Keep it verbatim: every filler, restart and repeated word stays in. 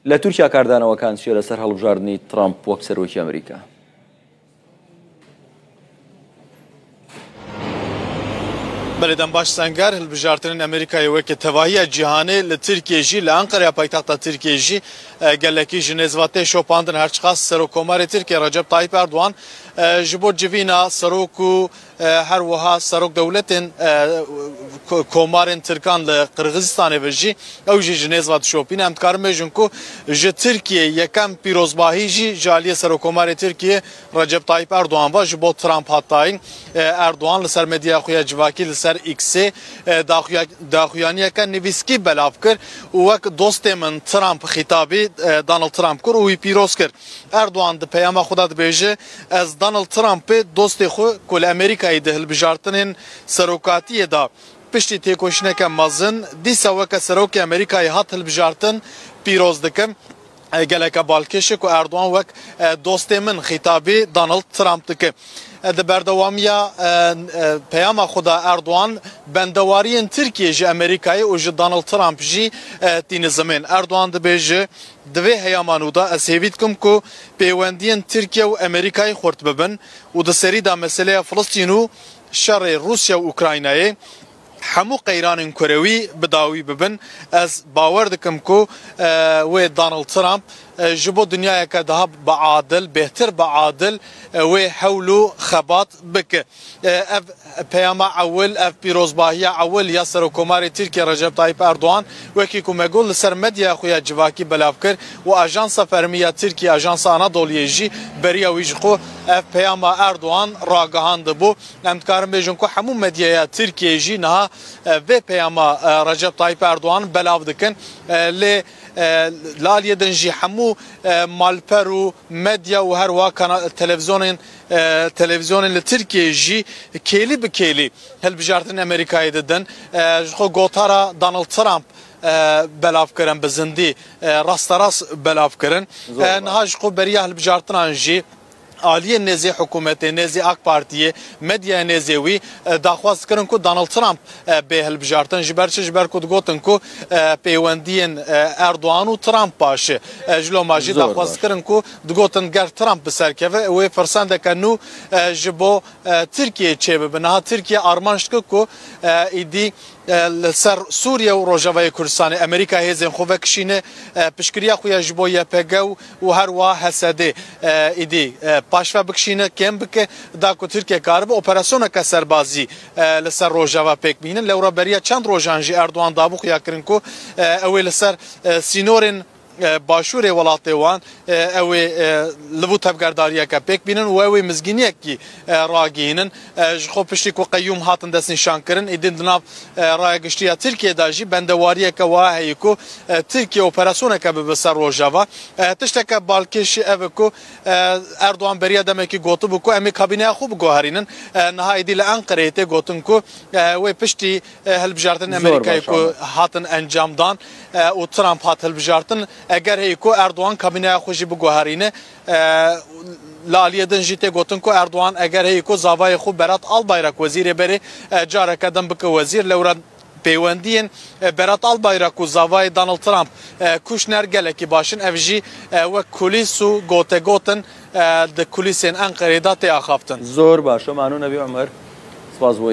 لە تورکیا کاردانەوەکان چییە لەسەر هەڵبژاردنی ترامپ وەک سەرۆکی ئەمریکا؟ Belê, dem baş Senger. Hilbijartinên Amerîkayê weke tevahiya cîhanê li Tirkiyê jî, li Enqereya paytexta Tirkiyê jî, e, gelekî ji nêz ve tê şopandin. Her çiqas Serokkomarê Tirkiyê Recep Tayyip Erdogan, e, ji bo civîna serok û, e, her wiha serok dewletên, e, ko-, komarên Tirkan li Qirgizistanê ve jî, ew jî ji nêz ve dişopîne. Em dikarin bêjin ku ji Tirkiyê yekem pîrozbahî jî ji aliyê Serokkomarê Tirkiyê Recep Tayyip Erdogan ve ji bo Trump hat dayîn. E, Erdogan li ser medyaya xwe ya civakî, li ser X-ê, e, daxuya-, daxuyaniyeke nivîskî belav kir û wek dostê min Trump xîtabî, e, Donald Trump kir û wî pîroz kir. Erdogan di peyama xwe de dibêje, ez Donald Trumpê dostê xwe ku li Amerîkayê di hilbijartinên serokatiyê de piştî têkoşîneke mezin dîsa weke serokê Amerîkayê hat hilbijartin, pîroz dikim. E, geleke balkêş e ku Erdogan wek, e, dostê min xîtabî Donald Trump dike. E, di berdewamiya, e, e, peyama xwe de Erdogan bendewariyên Tirkiyê ji Amerîkayê û ji Donald Trump jî, e, tîne zimên. Erdogan dibêje, di vê heyama nû de ez hêvî dikim ku pêwendiyên Tirkiye û Amerîkayê xurt bibin û di serî de meseleya Filistîn û şerê Rûsya û Ukraynayê hemû qeyranên kurewî bi dawî bibin. Ez bawer dikim ku, e, wê Donald Trump, e, ji bo dinyayeke daha biadil, bêhtir biadil, e, wê hewl û xebat bike. E, ev peyama ewil, ev pîrozbahiya ewil ya Serokkomarê Tirkiye Recep Tayyip Erdogan, wekî ku me got, li ser medyaya xwe ya civakî belav kir û Ajansa Fermî ya Tirkiye, Ajansa Anadoluyê jî beriya wî ji xwe ev peyama Erdogan ragihandibû. Em dikarin bêjin ku hemû medyaya Tirkiyeyê jî niha, e, vê peyama, e, Recep Tayyip Erdogan belav dikin. E, lê, e, li aliyê din jî hemû, e, malper û medya û her wiha kana-, televizyonên, e, televizyonên li Tirkiyeyê jî kêlî bi kêlî hilbijartinên Amerîkayê didin. E, ji xwe gotara Donald Trump, e, belav kirin, bi zindî, e, rasterast belav kirin. Zor E, baş. Niha ji xwe beriya hilbijartinan jî aliyê nêzê hikûmetê, nêzê AK Partiyê, medyaya nêzê wî, e, daxwaz kirin ku Donald Trump, e, bê hilbijartin. Ji ber çi? Ji ber ku digotin ku, e, pêwendiyên, e, Erdogan û Trump baş e. E, ji loma jî Zor daxwaz baş. Kirin ku digotin ger Trump bi ser keve, wê firsendeke nû, e, ji bo, e, Tirkiyeyê çêbibe. Niha Tirkiye armanc dike ku, e, êdî e, li ser Sûriye û Rojavayê Kurdistanê Amerîka hêzên xwe vekişîne, e, piştgiriya xwe ya ji bo Y P G û, û her wiha H S D, e, êdî, e, paşve bikişîne, kêm bike, da ku Tirkiye karibe operasyoneke serbazî, e, li ser Rojava pêk bînin. Lewra beriya çend rojan jî Erdogan dabû xuya kirin ku, e, ew ê li ser, e, sînorên e, başûrê welatê wan, e, ew ê, e, li vû tevgerdariyeke pêk bînin û ew ê mizgîniyekî, e, ragihînin. E, ji xwe piştî ku qeyûm hatin destnîşankirin, êdî di nav, e, raya giştî ya Tirkiyê de jî bendewariyeke wiha heye ku, e, Tirkiye operasyoneke bibe ser Rojava. E, tişteke balkêş jî ev e ku, e, Erdogan beriya demekî gotibû ku em ê kabîneya xwe biguherînin. E, niha êdî li Enqereyê tê gotin ku, e, wê piştî e, hilbijartinên Zor Amerîkayê baş, ku Ahmet. Hatin encamdan, e, û Trump hat hilbijartin, eger heye ku Erdogan kabîneya xwe jî biguherîne, e, li aliyê din jî tê gotin ku Erdogan eger heye ku zavayê xwe Berat Albayrak wezîrê berê, e, careke din bike wezîr, lewra pêwendiyên, e, Berat Albayrak û zavayê Donald Trump, e, Kushner gelekî baş in. Ev jî, e, wek kulîs û gotegotin, e, di kulîsên Enqerê de tê axaftin. Zor baş, Manu Nebî Umer. Spas bo